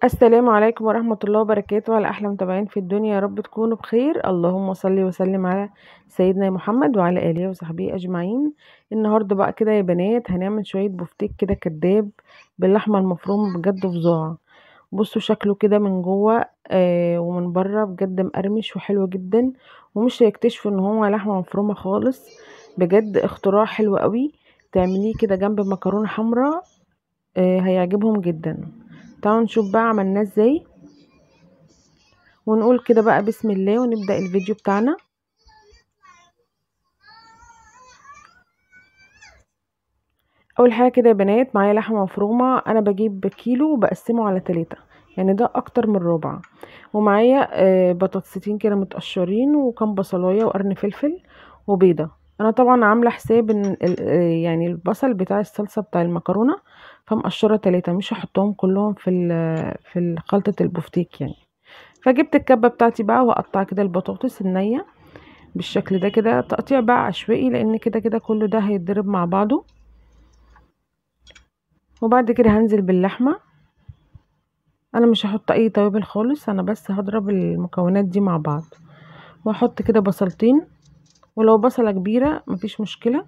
السلام عليكم ورحمة الله وبركاته على أحلى متابعين في الدنيا، يا رب تكونوا بخير. اللهم صل وسلم على سيدنا محمد وعلى آله وصحبه أجمعين. النهاردة بقى كده يا بنات هنعمل شوية بفتيك كده كداب باللحمة المفرومة، بجد فظاعة. بصوا شكله كده من جوه ومن بره بجد مقرمش وحلو جدا، ومش هيكتشفوا ان هو لحمة مفرومة خالص. بجد اختراع حلو قوي، تعمليه كده جنب مكرونة حمراء هيعجبهم جدا. تعالوا نشوف بقى عملناه ازاي، ونقول كده بقى بسم الله ونبدأ الفيديو بتاعنا. اول حاجة كده يا بنات معايا لحمه مفرومه، انا بجيب كيلو وبقسمه على 3، يعني ده اكتر من ربع. ومعايا بطاطستين كده متقشرين، وكم بصلايه وقرن فلفل وبيضه. انا طبعا عامله حساب ان يعني البصل بتاع الصلصه بتاع المكرونه، فمقشره 3، مش هحطهم كلهم في خلطه البفتيك يعني. فجبت الكبه بتاعتي بقى واقطع كده البطاطس النية بالشكل ده كده، تقطيع بقى عشوائي لان كده كده كله ده هيتضرب مع بعضه. وبعد كده هنزل باللحمه، انا مش هحط اي توابل خالص، انا بس هضرب المكونات دي مع بعض. واحط كده بصلتين، ولو بصله كبيرة مفيش مشكلة،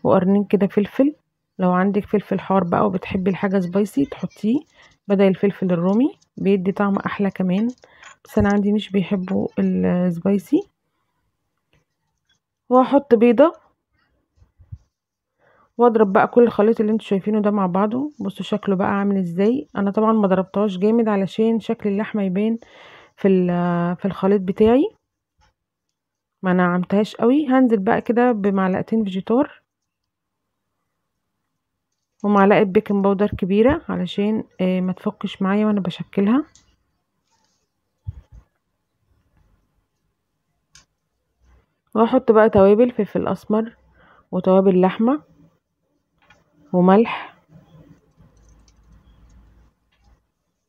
وقرنين كده فلفل، لو عندك فلفل حار بقى وبتحبي الحاجة spicy تحطيه بدل الفلفل الرومي، بيدي طعم احلى كمان، بس انا عندي مش بيحبوا ال spicy. واحط بيضة، واضرب بقى كل الخليط اللي انتوا شايفينه ده مع بعضه. بصوا شكله بقى عامل ازاي. انا طبعا ما ضربتهاش جامد علشان شكل اللحمة يبان في الخليط بتاعي، ما نعمتهاش قوي. هنزل بقى كده بمعلقتين فيجيتار ومعلقة baking powder كبيرة علشان ما تفكش معايا وانا بشكلها. واحط بقى توابل، فلفل اسمر وتوابل لحمه وملح،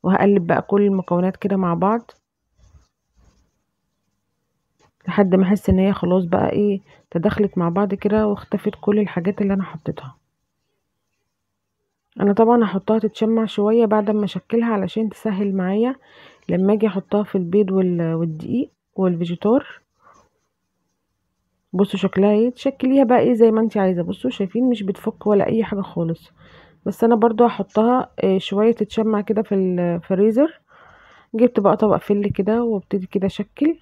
وهقلب بقى كل المكونات كده مع بعض لحد ما احس ان هي خلاص بقى ايه تدخلت مع بعض كده واختفت كل الحاجات اللي انا حطيتها. انا طبعا هحطها تتشمع شوية بعد ما اشكلها علشان تسهل معايا لما اجي احطها في البيض والدقيق والفيجيتار. بصوا شكلها ايه، تشكليها بقى ايه زي ما انت عايزه. بصوا شايفين مش بتفك ولا اي حاجة خالص، بس انا برضو هحطها شوية تتشمع كده في الفريزر. جبت بقى طبق فل كده وابتدي كده اشكل،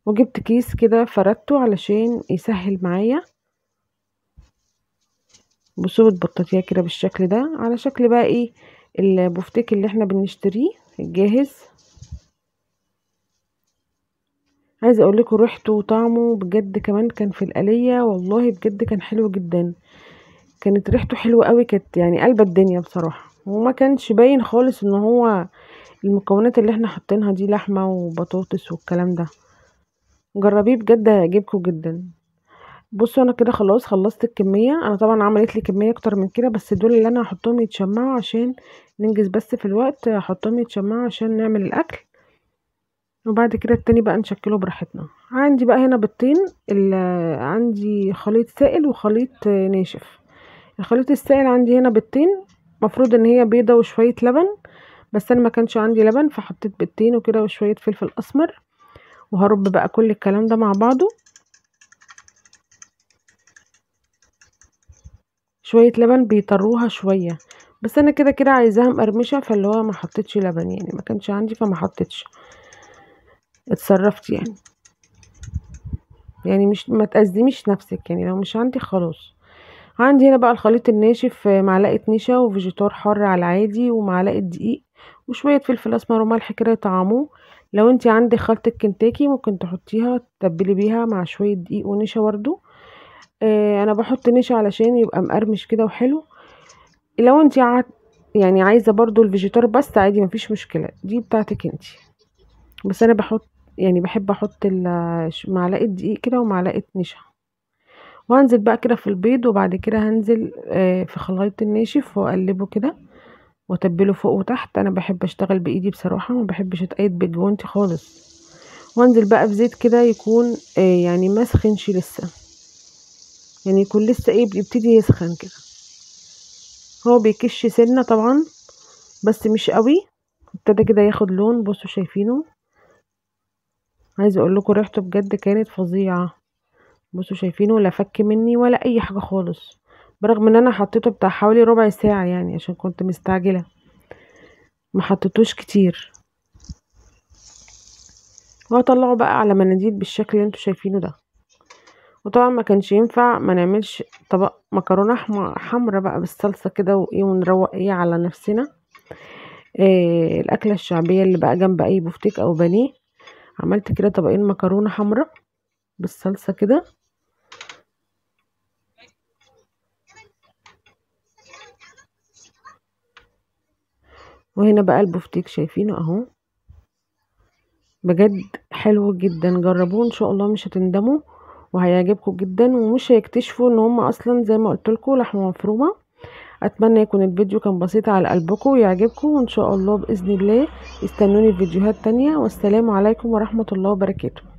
وجبت كيس كده فردته علشان يسهل معايا. بصوا بتبططيها كده بالشكل ده على شكل بقى ايه البفتيك اللي احنا بنشتريه الجاهز. عايزه اقول لكم ريحته وطعمه بجد كمان كان في القليه، والله بجد كان حلو جدا، كانت ريحته حلوة قوي، كانت يعني قلبه الدنيا بصراحة. وما كانش باين خالص ان هو المكونات اللي احنا حاطينها دي لحمه وبطاطس والكلام ده. جربيه بجد هيعجبكم جدا. بصوا انا كده خلاص خلصت الكمية، انا طبعا عملت لي كمية اكتر من كده، بس دول اللي انا هحطهم يتشمعوا عشان ننجز بس في الوقت، هحطهم يتشمعوا عشان نعمل الاكل، وبعد كده التاني بقى نشكله براحتنا. عندي بقى هنا بيضتين، عندي خليط سائل وخليط ناشف. الخليط السائل عندي هنا بيضتين، مفروض ان هي بيضة وشوية لبن، بس انا ما كانش عندي لبن فحطيت بيضتين وكده وشوية فلفل اسمر. وهرب بقى كل الكلام ده مع بعضه. شوية لبن بيطروها شوية، بس انا كده كده عايزاها مقرمشه، فاللي هو ما حطيتش لبن يعني، ما كانش عندي فما حطيتش، اتصرفت يعني مش ما تأزميش نفسك يعني لو مش عندي خلاص. عندي هنا بقى الخليط الناشف، معلقه نشا وفيجيتار حار على العادي ومعلقة دقيق وشوية فلفل اسمر وملح كده يطعموه. لو انت عندك خلطه كنتاكي ممكن تحطيها تتبلي بيها مع شوية دقيق ونشا برده. انا بحط نشا علشان يبقى مقرمش كده وحلو. لو انت يعني عايزه برده الفيجيتار بس عادي مفيش مشكلة، دي بتاعتك انت، بس انا بحط يعني بحب احط معلقه دقيق كده ومعلقة نشا. وهنزل بقى كده في البيض، وبعد كده هنزل في خليط الناشف واقلبه كده واتبله فوق وتحت. انا بحب اشتغل بايدي بصراحة، ما بحبش اتقيد بالجوانتي خالص. وانزل بقى في زيت كده يكون يعني ما سخنش لسه، يعني يكون لسه ايه بيبتدي يسخن كده. هو بيكش سنة طبعا بس مش قوي، ابتدى كده ياخد لون. بصوا شايفينه، عايزه اقول لكم ريحته بجد كانت فظيعة. بصوا شايفينه لا فك مني ولا اي حاجة خالص، برغم ان انا حطيته بتاع حوالي ربع ساعة يعني عشان كنت مستعجلة، ما حطيتوش كتير. وهطلعه بقى على مناديل بالشكل اللي انتوا شايفينه ده. وطبعا ما كانش ينفع ما نعملش طبق مكرونه حمرا بقى بالصلصه كده وايه، ونروق ايه على نفسنا. إيه الاكلة الشعبية اللي بقى جنب اي بفتيك او بانيه. عملت كده طبقين مكرونه حمرا بالصلصه كده. وهنا بقى البفتيك شايفينه اهو، بجد حلو جدا، جربوه ان شاء الله مش هتندموا وهيعجبكم جدا، ومش هيكتشفوا ان هم اصلا زي ما قلت لكم لحمه مفرومه. اتمنى يكون الفيديو كان بسيط على قلبكم ويعجبكم، وان شاء الله باذن الله استنوني في فيديوهات تانية. والسلام عليكم ورحمة الله وبركاته.